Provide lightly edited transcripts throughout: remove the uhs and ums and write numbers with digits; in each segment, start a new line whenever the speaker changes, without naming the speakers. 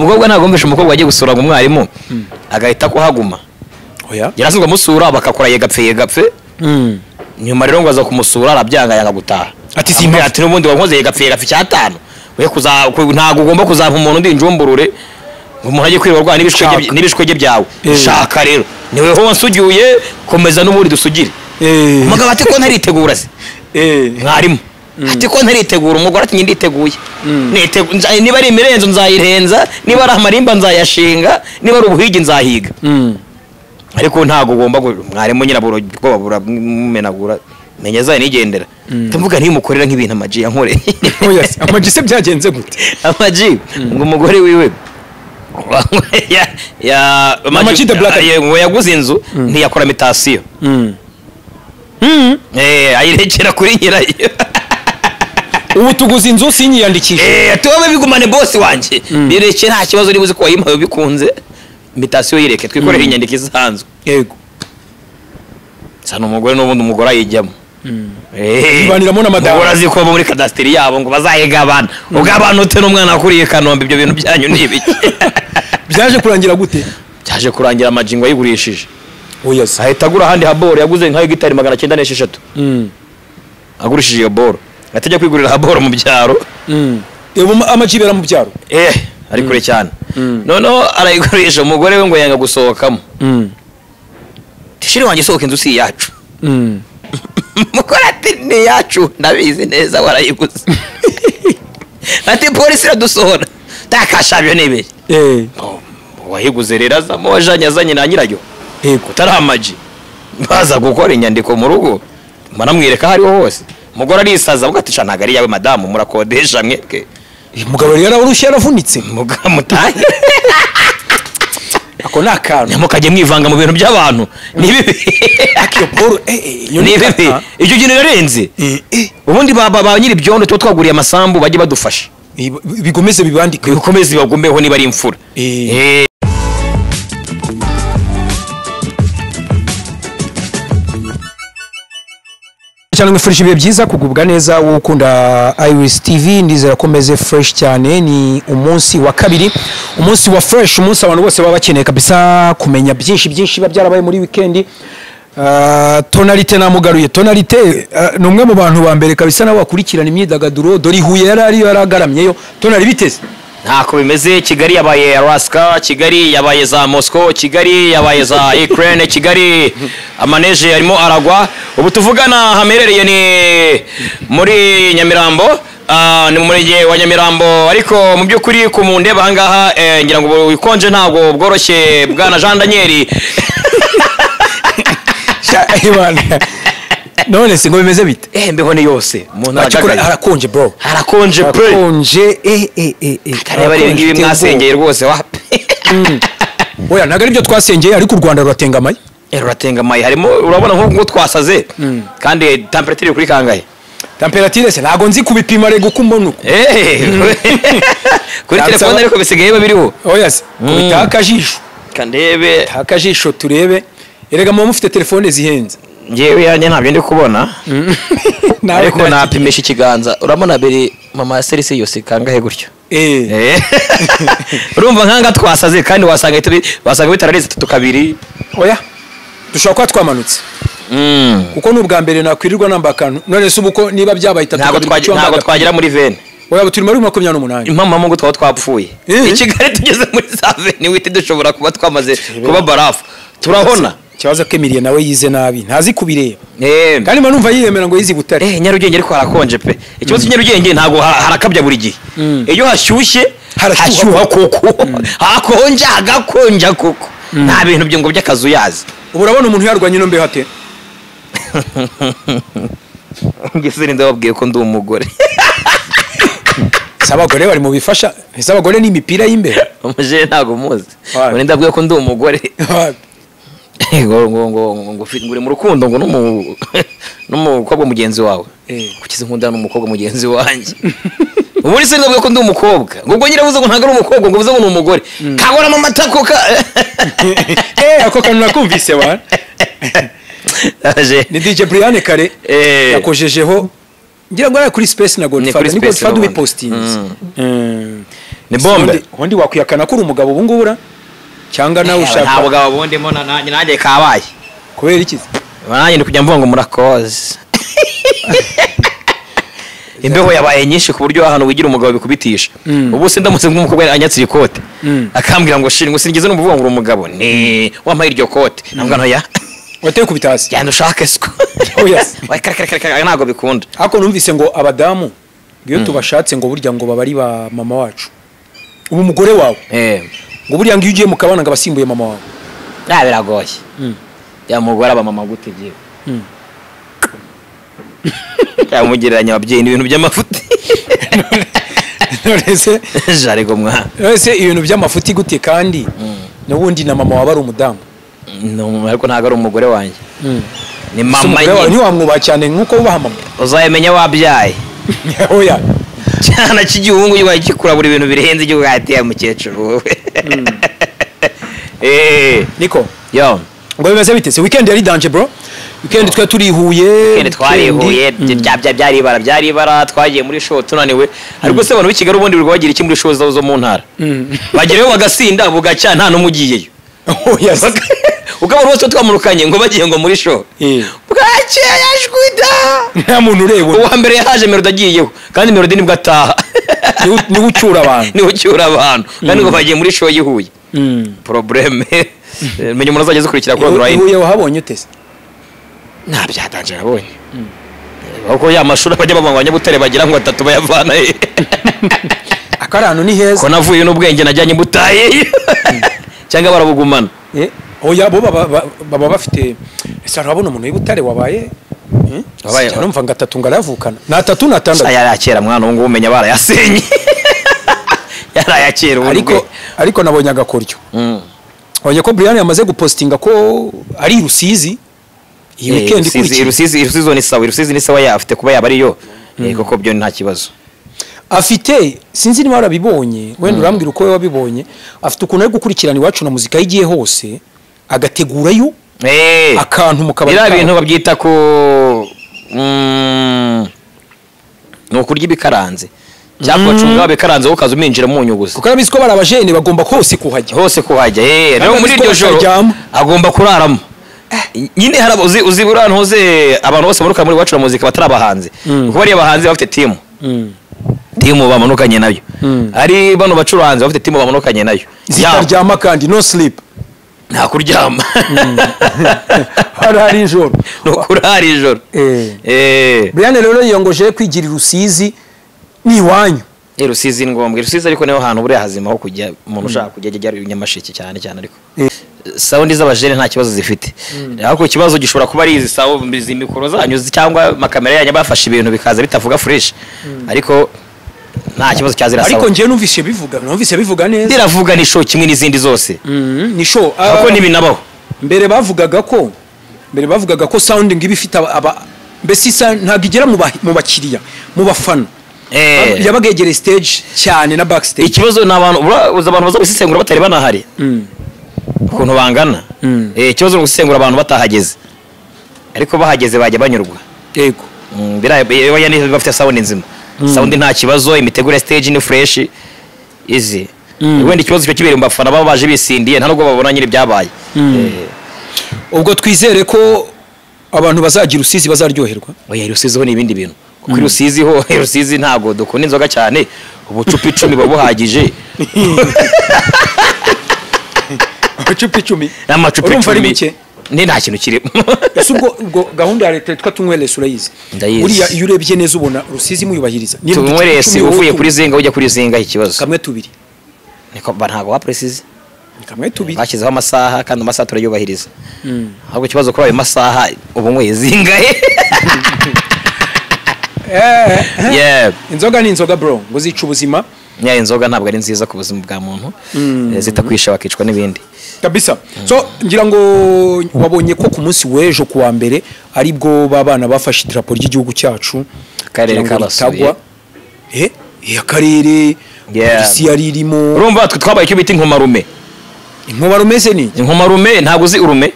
Umukobwa ntabwo wumvishe umukobwa agiye gusura ngo umwarimu agahita kuhaguma.
Oya.
Yarasubwa amusura bakakora yegapfe yegapfe. Nyuma rero ngo aza kumusura arabyanga yanga gutaha.
Ati simba
ati n'ubundi wankoze yegapfe yegapfe cyatanu. We kuza ntago ugomba kuzampa umuntu ndi njumburure ngo umuntu ajye kwirirwa n'ibishwege byawe. Shaka rero niwe ho wansugiye komeza n'ubundi dusugire. Umugabo ati ko ntaritegura se. Mwarimu ati ko ntaritegura, umugore ati nditeguye. Niba ari imirenzo nzayirenza, niba ari amarimba nzayashinga, niba ari ubuhigi nzahiga. Ariko ntago ugomba mwarimu nyiraburo buramumenagura menya zaye nigendera. Ndavuga ntimukorera nk'ibintu Amaji yankoreye.
Oya, Amaji se byagenze gute?
Amaji ngo umugore wiwe ya
Amaji the Black
ngo yaguze inzu ntiyakora mitasiyo. Ayirekera kuri nyirayo.
Ubu tuguze inzu sinyiyandikisha.
Tuwe bigumane boss wanje. Bireke nta kibazo nibuze ko wayimpaye bikunze. Mitasiyo yireke twikorere inyandiko isanzwe.
Yego.
Sana umugore n'ubundi umugore ayijyamo.
Ibaniramo na madamu.
Umugore azi ko muri kadasteri yabo ngo bazayigabana. Ugabana ute n'umwana akuriye Kanombe ibyo bintu byanyu ni ibiki?
Byaje kurangira gute?
Byaje kurangira Amaji ngo ayigurishije.
Oya se.
Ahita agura ahandi haboro yaguze nka hegitari 906. Agurishije iyo boro. Atajya kwigurira haboro mu byaro.
Amaji bera mu byaro.
Ari kure cyane. Noneho arayigurisha umugore we ngo yanga gusohokamo. Tishiri wanjye sohoka inzu si yacu. Mukora ati ni yacu ndabizi neza warayiguze. Ati polisi iradusohora. Takashabyo nibe. Wayiguze rero azamo wajanye azanye na nyirayo. Utari Amaji. Baza gukora inyandiko mu rugo. Manamwereka hariho hose. Umugore arisaza avuga ati ntago ari yawe madamu murakodesha mwebwe.
Umugabo rero yararushye yaravunitse.
Mutahe.
Ako nakantu.
Ntimukajye mwivanga mu bintu by'abantu. Ni bibi.
Akiyo boro
ni bibi. Icyo kintu yarenze. Ubundi ba nyiri byondo tuba twaguriye amasambu bajye badufasha.
Bigomeze bibandike.
Bikomeze bagombeho niba ari imfura.
Cyane mwifurije ibihe byiza kugubwa neza wowe ukunda Iris TV, ndizera ko meze fresh cyane. Ni umunsi wa kabiri, umunsi wa fresh, umunsi abantu bose baba bakeneye kabisa kumenya byinshi byinshi biba byarabaye muri weekend. Tonalite namugaruye. Tonalite ni umwe mu bantu ba mbere kabisa nawe wakurikirana imyidagaduro, dore Huye yari yaragaramyeyo. Tonali biteze
ntako bimeze. Kigali yabaye Alaska, Kigali yabaye za Moscow, Kigali yabaye za Ukraine, Kigali amaneje arimo aragwa. Ubu tuvugana hamerereye ni muri Nyamirambo, ni mu murenge wa Nyamirambo, ariko mu by'ukuri ku mundeba ahangaha ngira ngo ukonje ntabwo bworoshye bwana Jean Daniel.
None se ngo bimeze bite?
Mbeho ni yose. Umuntu
harakonje bro.
Harakonje pe.
Harakonje
Kareba rero ngibi mwasengeye rwose wapi.
Oya ntago ari byo twasengeye ariko u Rwanda ruratengamaye.
Ruratengamaye harimo urabona nko twasaze. Kandi temperature kuri kangahe?
Temperature se ntago nzi kubipima rego uko mbona uko.
Kuri telefone ariko bisigaye babiriho.
Oya se. Kubita akajisho.
Kandebe.
Akajisho turebe. Erega muba mufite telefone zihenze.
Ngewe yanjye ntabyo ndi kubona. Ariko napimisha ikiganza. Urabona beri mama ya Serisi yose kangahe gutyo. Urumva nkanga twasaze kandi wasanga wasanga bitarareze 3.2.
Oya. Dushobora kuba twamanutse. Kuko n'ubwa mbere nakwirirwa namba akantu. None se ubuko niba byabaye 3.2
ntabwo twagera muri 20.
Oya turi muri 28.
Impamvu ngo twaba twapfuye. I Kigali tugeze muri za 20 wite dushobora kuba twamaze kuba barafu. Turabona.
Kibazo ko Emilie nawe yize nabi ntazi kubireba. Kandi manumva yiyemera ngo yize Butare.
Nyarugenge ariko harakonje pe. Ikibazo cy'Nyarugenge ntago harakabya buri gihe. Iyo hashyushye hashyuha koko. Hakonja hagakonja koko. Nta bintu byo ngo by'akazu yazi.
Ubu urabona umuntu yarwanye no mbeho ate?
Ngese ninde wabwiye ko ndi umugore?
Sabagore bari mu bifasha. Sabagore ni imipira y'imbere.
Umuje ntago muzi. Ninde ndabwiye ko ndi umugore? Ngo ngo ngo ngo uri mu rukundo ngo n'umukobwa mugenzi wawe. Kukiza nkunda n'umukobwa mugenzi wanjye. Ubundi se ndabwiye ko ndi umukobwa. Ngo ubwo nyirabuze ngo ntago ari umukobwa ngo uvuze ngo ni umugore. Kagora mu matako ka.
Ako kantu nakumvise wa. Ni DJ Brian Kare yakojejeho ngira ngo ari kuri space na Godfather, ni Godfather ubipostinze.
Ni bombe.
Ubundi wakwiyakana ko uri umugabo ubu ngubu cyangwa nawe ushaka?
Nta bugabo bundimo nanjye kabaye.
Kubera iki?
Nanjye ndi kujya mvuga ngo murakoze. Imbeho yabaye nyinshi ku buryo ahantu wigira umugabo bikubitisha. Ubu se ndamutse nk'umukobwa anyatsira ikote akambwira ngo shingo sinigeze numva ngo uri umugabo, ni wampaye iryo kote ntabwo ntoya
wateye kubita hasi
genda ushake siko. Oya ntabwo bikunda.
Ariko numvise ngo abadamu iyo tubashatse ngo burya ngo babari ba mama wacu, ubu umugore wawe ngo burya ngo iyo ugiye mukabana ngo abasimbuye mama wawe.
Biragoye. Ya mugore aba mama gute giye yamugereranya ababyeyi n'ibintu by'amafuti.
Nonese
jarego mwa
nonese ibintu by'amafuti gute kandi n'ubundi na mama wawe ari umudamu?
No, ariko ntago ari umugore wanjye. Ni mama
nyine. Ni wamwubaha cyane nkuko wubaha mama.
Uzayemenya wabyaye.
Oya.
Cyana cy'igihungu yibaye gikurabura ibintu birenze igihugu ati mukecuru.
Niko.
Yo.
Ngo bimeze bite se weekend yari danger bro? Weekend twa turihuye.
Weekend twarihuye byari ibara twagiye muri show tunaniwe. Ariko se abantu b'i Kigali ubundi birirwa bagira iki muri show zo mu ntara? Bagireyo bagasinda bugacya nta n'umugiyeyo.
Oya.
Ukabona bose twamurukanye ngo bagiye ngo muri show. Bwakeye jwida.
Nta muntu ureba.
Uwa mbere yaje Melody agiyeho kandi Melody nibwo ataha.
Ni ucyura abantu.
Ni ucyura abantu. Kandi ngo bagiye muri show yihuye. Probleme. Menye umuntu azageze kurikira kuri online.
Ihuye wahabonye ute se?
Nta byatanje nabonye. Kuko ya mashuri bajya bavanga abanyabutare bagira ngo atatu bayavana he.
Akarano ni heza.
Ko navuye n'ubwenge najyanye mbutaye. Cyangwa barabugumana.
Oya bo baba bafite ese urabona umuntu w'ibutare wabaye numva ngo atatu ngaravukana. Na atatu na atandatu.
Aya yakera mwana ubu umenya barayasenye. Yarayakera ubu.
Ariko nabonye agakoryo. Oya ko Brian yamaze gupostinga ko ari Rusizi. Iyi weekend ikurikiye
Rusizi ni sawa, Rusizi ni sawa afite kuba yaba ariyo. Koko byo nta kibazo.
Afite sinzi niba warabibonye wenda urambwira uko wabibonye, afite ukuntu ari gukurikirana iwacu na muzika yigiye hose agategurayo akantu mu kabari.
Bira bintu babyita ko no kurya ibikaranze. Cyangwa cunga bikaranze ukaza uminjira mu nyuguzi.
Kuko arabizi ko barabajene bagomba hose kuhajya.
Hose kuhajya. Rero muri iryo joro agomba kuraramo. Nyine hari uzi burantu hoze abantu bose baruka muri iwacu na muzika batarabahanze. Kuko bari abahanzi bafite team. Timu bamanukanye nayo. Ari bano bacuranze bafite timu bamanukanye nayo.
Zitaryama kandi no sleep.
Nta kuryama.
Harari ijoro.
No kurara ijoro.
Brian rero yongoje kwigira Rusizi ni iwanyu.
Rusizi ni ngombwa. Rusizi ariko niho hantu buri hazima ho kujya umuntu ushaka kujya ajya Nyamasheke cyane cyane ariko. Sound z'abajene nta kibazo zifite. Ariko ikibazo gishobora kuba ari izi sound izi mikoro zanyu cyangwa makamera yanyu bafashe ibintu bikaza bitavuga fresh. Ariko nta kibazo cyazira
sound. Ariko ngiye numvise bivuga neza.
Ndiravuga ni show kimwe n'izindi zose.
Ni show.
Ariko nibinabaho.
Mbere bavugaga ko sound ngibi ifite mbese isa ntabwo igera mu bakiriya, mu bafana. Yabaga stage cyane na backstage.
Ikibazo ni abantu abantu bazabisesengura batari banahari. Ukuntu bangana. Ikibazo ni gusesengura abantu batahageze. Ariko bahageze bajya banyurwa.
Yego.
Bira ni bafite sound nzima. Sound nta kibazo, imitegure stage ni fresh easy. Wenda ikibazo cyo kibere mu bafana baba baje bisindiye nta nubwo babona nyiri byabaye.
Ubwo twizere ko abantu bazagira Rusizi bazaryoherwa.
Oya Rusizi ho ni ibindi bintu. Kuko Rusizi ho Rusizi ntago dukunda inzoga cyane, ubucupa 10 babuhagije.
Amacupa 10.
Amacupa 10. Ni nta kintu kirimo.
Ese ubwo gahunda ya leta yitwa tunywerese urayizi? Buriya iyo urebye neza ubona Rusizi muyubahiriza.
Tunywerese uvuye kuri zinga ujya kuri zinga ikibazo.
Kamwe tubiri.
Niko ntago wa precise.
Kamwe tubiri.
Bashyizeho amasaha kandi amasaha turayubahiriza. Ahubwo ikibazo kuri ayo masaha ubu nyweye zingahe?
Yeah. Inzoga ni inzoga bro, ngo zica ubuzima.
Nya inzoga ntabwo ari nziza ku buzima bwa muntu. Zitakwisha bakicwa n'ibindi.
Kabisa. So ngira ngo wabonye ko ku munsi w'ejo kuwa mbere ari bwo babana bafashe idarapo ry'igihugu cyacu.
Karere kabasuye.
Akarere polisi yari irimo.
Urumva twe twabaye icyo bita inkomarume.
Inkomarume se ni?
Inkomarume ntabwo uzi urume.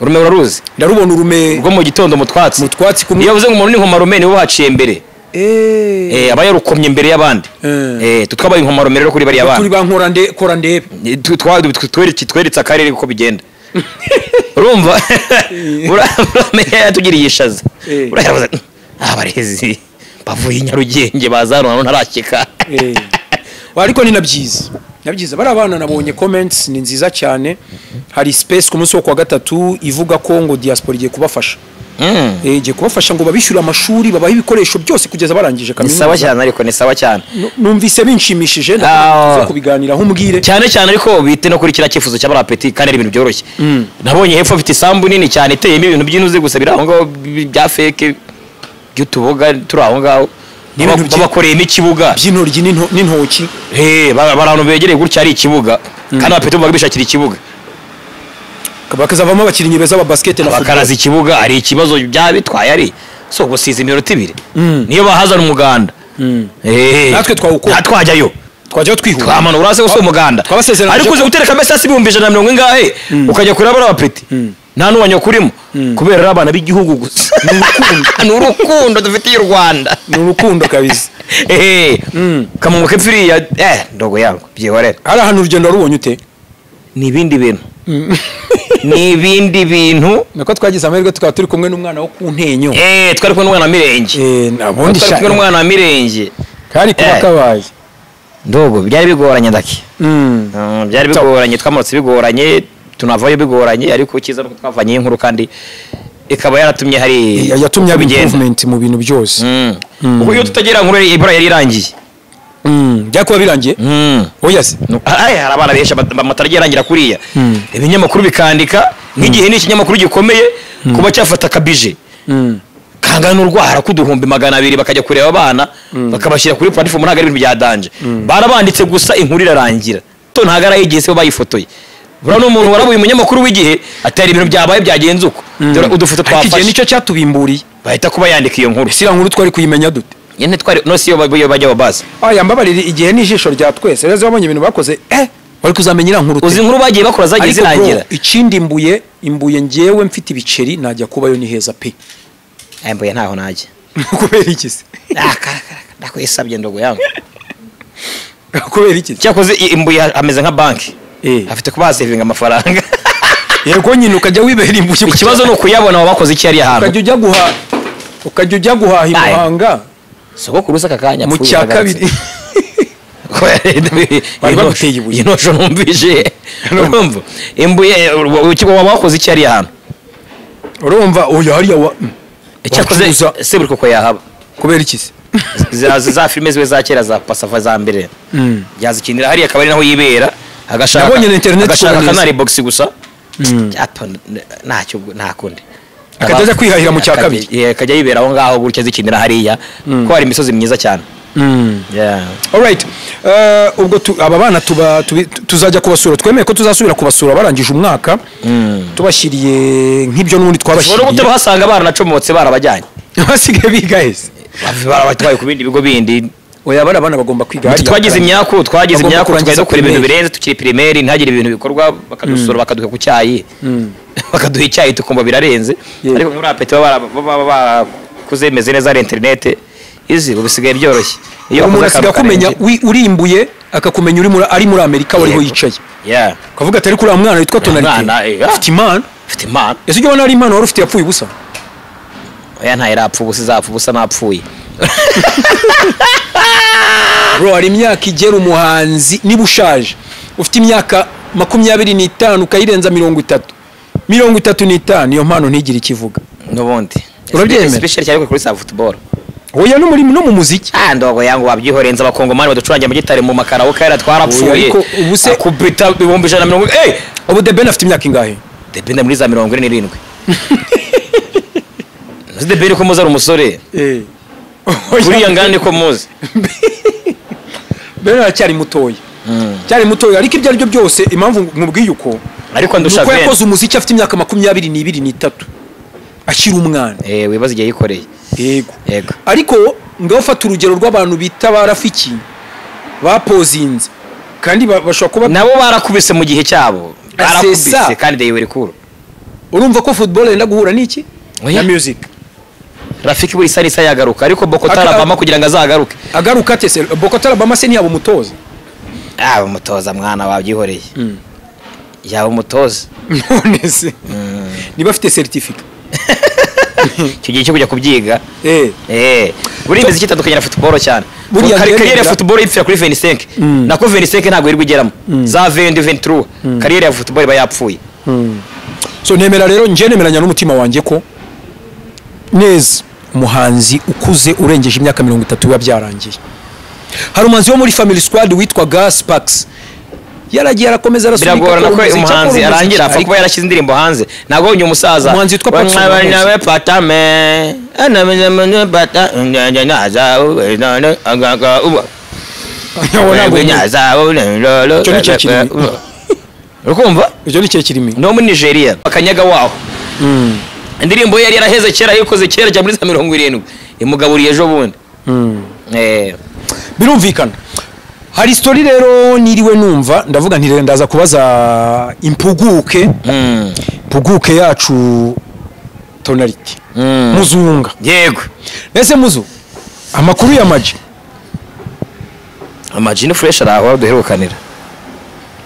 Urume uraruzi?
Ndarubona urume
rwo mu gitondo mu twatsi.
Mu twatsi kumwe.
Iyo uvuze ngo umuntu ni inkomarume niwe waciye mbere. Aba yarukomye imbere y'abandi. Twabaye inkomarome rero kuri bariya bana.
Turi ba nkora ndebe.
Tweretse akarere uko bigenda. Urumva? Uramenya yatugiriye ishaza. Urayabaza abarezi bavuye Nyarugenge bazano hano ntarakeka.
Ariko ni nabyiza. Nabyiza bari abana nabonye comments ni nziza cyane. Hari space ku munsi wo kwa gatatu ivuga ko ngo diaspora igiye kubafasha. Igiye kubafasha ngo babishyure amashuri, babahe ibikoresho byose kugeza barangije kaminuza.
Ni sawa cyane ariko ni sawa cyane.
Numvise binshimishije ndakuza kubiganiraho umbwire.
Cyane cyane ariko bite no kuri kira cyifuzo cy'abara petit kandi ari ibintu byoroshye. Nabonye hepfo afite isambu nini cyane iteyemo ibintu by'inuze gusa biri aho ngaho bya fake by'utuboga turi aho ngaho. Babakoreyemo ikibuga
by'intoryi n'intoki.
Abantu begereye gutya ari ikibuga kandi abapeti bumva bishakira ikibuga.
Bakazavamo abakinnyi beza ba basket na football.
Bakaraza ikibuga ari ikibazo byabitwaye ari so gusiza iminota ibiri. Niyo bahazana umuganda.
Natwe twawukora.
Twajyayo.
Twajyayo twihuta.
Twamanura urase gusa umuganda. Ariko uze gutereka mesasi 150 ingahe ukajya kureba abapeti. Nta nuwanya kurimo kubera ari abana b'igihugu gusa. Ni urukundo dufitiye u Rwanda.
Ni urukundo kabisa.
Kamungu kepfiriya ndogo yangu byihorera.
Hari ahantu urugendo warubonye ute?
Ni ibindi bintu. Ni ibindi bintu.
Nako twagize amahirwe tukaba turi kumwe n'umwana wo ku Ntenyo.
Twari kumwe n'umwana wa Mirenge.
Nabundi
twari kumwe n'umwana wa Mirenge.
Kari kuba kabaye.
Ndogo byari bigoranye ndaki. Byari bigoranye twamanutse bigoranye tunavayo bigoranye ariko cyiza nuko twavanye inkuru kandi ikaba yaratumye hari
yatumye improvement mu bintu byose.
Uko iyo tutagera nkuru ibura yari irangiye.
Byakuba birangiye? Oya se.
Hari abana benshi amatara arangira kuriya. Ibinyamakuru bikandika nk'igihe ni ikinyamakuru gikomeye kuba cyafata kabije. Kangana urwara kuduhumbi 200 bakajya kureba abana bakabashyira kuri platform ntago ari ibintu bya danger. Barabanditse gusa inkuru irarangira. To ntago arayigiye se bayifotoye. Bura n'umuntu warabuye umunyamakuru w'igihe atari ibintu byabaye byagenze uko. Dore udufoto twafashe.
Igihe nicyo cyatubimburiye.
Bahita kuba yandika iyo nkuru.
Sira nkuru twari kuyimenya dute?
Nyene twari no siyo bajya babaza.
Aya mbabarira igihe nijisho rya twese. Rero babonye ibintu bakoze wari kuzamenyira nkuru.
Uzi inkuru bagiye bakora zagiye zirangira.
Ikindi imbuye ngewe mfite ibiceri najya kubayo ni heza pe.
Imbuye ntaho najya.
Kubera iki se?
Ndakwisabye ndogo yangu.
Kubera iki?
Cyakoze imbuye ameze nka banki. Afite kuba savinga amafaranga.
Yego nyine ukajya wibera imbuye.
Ikibazo ni ukuyabona wabakoze iki yari ahantu.
Ukajya ujya guhaha imuhanga.
Sogokuru se kakanya
mu cya kabiri. Bari baguteye ibuye.
Inosho numvije. Urumva imbuye wabakoze iki yari ahantu.
Urumva oya hariya wa
cyakoze seburikoko yahaba.
Kubera iki se?
Za filime ziwe za kera za Pasava za mbere. Yazikinira hariya akaba ari naho yibera. Agashaka
nabonye na internet
agashaka kanari box gusa. Ntacyo ntakundi.
Akajya kwihahira mu cya kabiri.
Akajya yibera aho ngaho gutya zikinira hariya ko hari imisozi myiza cyane.
All right. Ubwo aba bana tuzajya kubasura. Twemeye ko tuzasubira kubasura barangije umwaka. Tubashyiriye nk'ibyo n'ubundi twabashyiriye.
Ushobora gutabahasanga baranacomotse barabajyanye.
Basigaye biga hese.
Barabatwaye ku bindi bigo bindi.
Oya bana bana bagomba kwiga hariya.
Twagize imyaku twageze dukora ibintu birenze tukiri primaire ntagire ibintu bikorwa bakadusura bakaduha ku cyayi. Bakaduha icyayi tukumva birarenze. Ariko muri apeti baba bakuzemeze neza ari internet izi ubisigaye byoroshye.
Iyo umuntu asiga kumenya urimbuye akakumenya uri ari muri Amerika wariho yicaye. Kavuga atari kuri mwana witwa Tonalite. Afite impano.
Afite impano.
Ese ujye ubona ari impano wari ufite yapfuye ubusa?
Oya nta yarapfa ubusa izapfa ubusa napfuye.
Bro hari imyaka igera umuhanzi niba ushaje ufite imyaka 25 ukayirenza 30 35 iyo mpano ntigire ikivuga.
N'ubundi
urabyemera?
Special cyane kuri sa football.
Oya no muri no mu muziki.
Ndogo yangu wabyihorenza abakongomani baducurangira mu gitare mu makaraoke yara twarapfuye.
Ariko ubu se
akubita 150
ubu The Ben afite imyaka ingahe?
The Ben muri za 47. The Ben ko muzi ari umusore. Kuriya ngane ko muzi.
Ben aracyari mutoya. Cyari mutoya ariko ibyo aribyo byose impamvu nkubwiye uko
ariko ndusha Ben.
Nuko yakoze umuziki afite imyaka 22 n'itatu. Akiri umwana.
Wibaza igihe yikoreye.
Yego. Ariko ngaho fata urugero rw'abantu bita barafiki bapozinze kandi bashobora kuba
nabo barakubise mu gihe cyabo. Barakubise kandi they were cool.
Urumva ko football yenda guhura n'iki? Na music.
Rafiki buri sari yagaruka, ariko Bokota Alabama kugira ngo azagaruke.
Agaruka ate se? Bokota Alabama se ntiyaba umutoza?
Ah, umutoza mwana wabyihoreye. Yaba umutoza.
None se niba afite certificate
icyo gihe cyo kujya kubyiga. Buri imiziki itandukanye na football cyane. Kariyeri ya football ipfira kuri 25. Nako 25 ntabwo iri kugeramo. Za 20 23 kariyeri ya football iba yapfuye.
So nemera rero, nje nemeranya n'umutima wanjye ko neza umuhanzi ukuze urengeje imyaka 30 biba byarangiye. Hari umuhanzi wo muri Family Squad witwaga Sparks, yaragiye arakomeza arasunika.
Biragorana ko umuhanzi arangira apfa kuba yarashyize indirimbo hanze. Ntabwo uyu musaza
umuhanzi witwa
Ukumva?
Icyo ni kirimi.
No muri Nigeria akanyaga waho. Indirimbo yari yaraheze kera, yikoze kera cyane muri 70 imugaburiye ejo bundi.
Birumvikana. Hari story rero niriwe numva ndavuga nti ndaza kubaza impuguke. Impuguke yacu Tonality. Muzunga.
Yego.
Ese muzu amakuru ya Maji?
Amaji ni fresh araho duherukanira.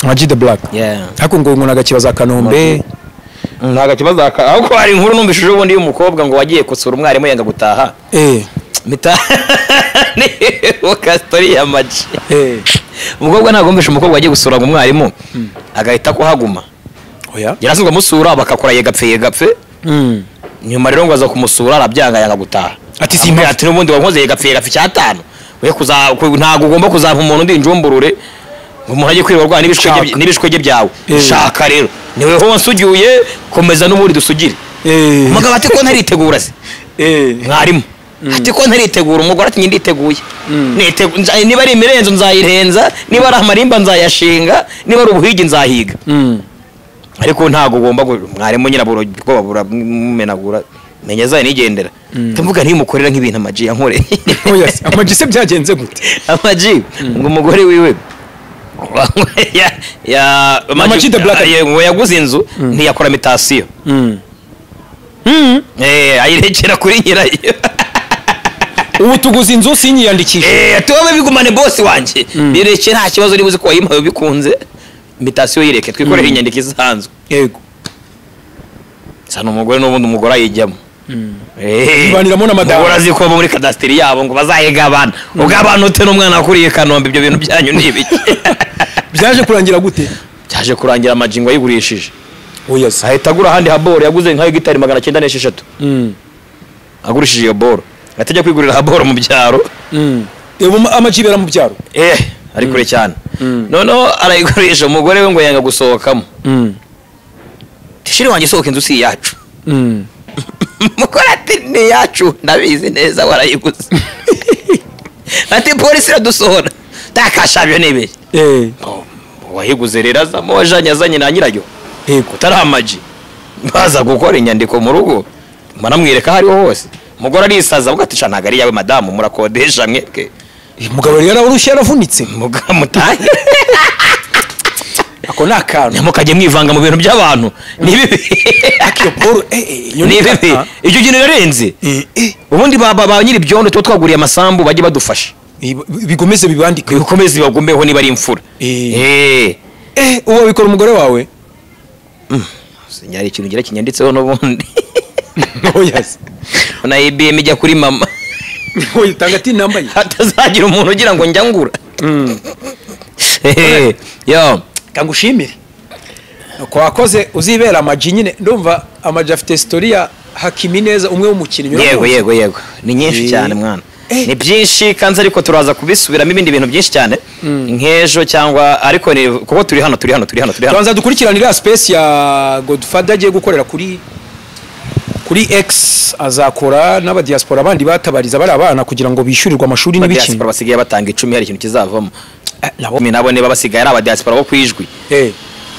Maji the Black.
Yeah.
Ariko ngo ngo nagakibaza Kanombe.
Nagakibaza ahubwo hari inkuru numvishije ubundi y'umukobwa ngo wagiye kusura umwarimu yanga gutaha. Mita ni story ya Maji. Umukobwa ntabwo mbishe umukobwa wagiye gusura umwarimu agahita kuhaguma.
Oya.
Yarasubwa musura bakakora yegapfe. Nyuma rero ngo aza kumusura arabyanga yanga gutaha.
Ati simba
ati n'ubundi wankoze yegapfe cyatanu. We kuza ntago ugomba kuzampa umuntu ndi njumburure. Umuntu agiye kwirirwa arwana n'ibishwege byawe. Shaka rero niwe ho wansugiye, komeza n'ubundi dusugire. Umugabo ati ko ntaritegura se. Mwarimu ati ko ntaritegura, umugore ati nditeguye. Niba ari imirenzo nzayirenza, niba ari amarimba nzayashinga, niba ari ubuhigi nzahiga. Ariko ntago ugomba mwarimu nyiraburo ko buramumenagura menyeza nigendera. Ndavuga ntimukorera nk'ibintu Amaji yankoreye.
Oya, Amaji se byagenze gute?
Amaji ngo umugore wiwe ya
Amaji the Black
ngo yaguze inzu ntiyakora mitasiyo. Ayirekera kuri nyirayo.
Ubu tuguze inzu sinyiyandikisha.
Tubabe bigumane boss wanjye. Bireke nta kibazo nibuze ko wayimpaye bikunze. Mitasiyo yireke twikorere inyandiko isanzwe.
Yego.
Sana umugore n'ubundi umugore ayijyamo.
Ibaniramo na madamu.
Umugore azi ko muri kadasteri yabo ngo bazayigabana. Ugabana ute n'umwana wakuriye Kanombe, ibyo bintu byanyu ni ibiki?
Byaje kurangira gute?
Byaje kurangira Amaji ngo ayigurishije.
Oya se.
Ahita agura ahandi haboro yaguze nka hegitari 906. Agurishije iyo boro. Atajya kwigurira haboro mu byaro.
Amaji bera mu byaro.
Ari kure cyane. Noneho arayigurisha umugore we ngo yanga gusohokamo. Tishiri wanjye sohoka inzu si yacu. Mukora ati ni yacu ndabizi neza warayiguze. Ati polisi iradusohora. Takashabyo nibe. Wayiguze rero azamo wajanye azanye na nyirayo.
Yego.
Utari Amaji. Baza gukora inyandiko mu rugo. Manamwereka hariho hose. Umugore arisaza avuga ati sha ntago ari yawe madamu murakodesha mwebwe.
Umugabo rero yararushye yaravunitse.
Mutahe.
Ako nakantu.
Ntimukajye mwivanga mu bintu by'abantu. Ni bibi.
Akiyo Paul
ni bibi. Icyo kintu yarenze. Ubundi baba nyiri byondo tuba twaguriye amasambu bajye badufasha.
Bigomeze bibandike.
Bikomeze bagombeho niba ari imfura.
Uwo bikora umugore wawe?
Sinyari ikintu ngira kinyanditseho n'ubundi.
Oya se.
Na IBM ijya kuri mama.
Oya tanga ati namba ye.
Hatazagira umuntu ugira ngo njya ngura. Yo.
Kangushimire. Kwakoze uzibera Amaji nyine ndumva Amaji afite story ya Hakimi neza umwe w'umukinnyi.
Yego yego. Ni nyinshi cyane mwana. Ni byinshi kanze ariko turaza kubisubiramo ibindi bintu byinshi cyane nkejo cyangwa ariko ni kuko turi hano.
Tubanza dukurikiranira space ya Godfather agiye gukorera kuri X, azakora n'aba diaspora bandi batabariza bari abana kugira ngo bishyurirwe amashuri n'ibiki.
Diaspora basigaye batanga 10 hari ikintu kizavamo. Nabo niba basigaye ari aba diaspora bo kwijwi.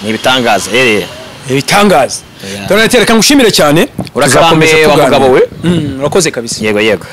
Ni ibitangaza.
Ibitangaza. Tonalite reka ngushimire cyane.
Urakomeza wa mugabo we.
Urakoze kabisa.
Yego yego.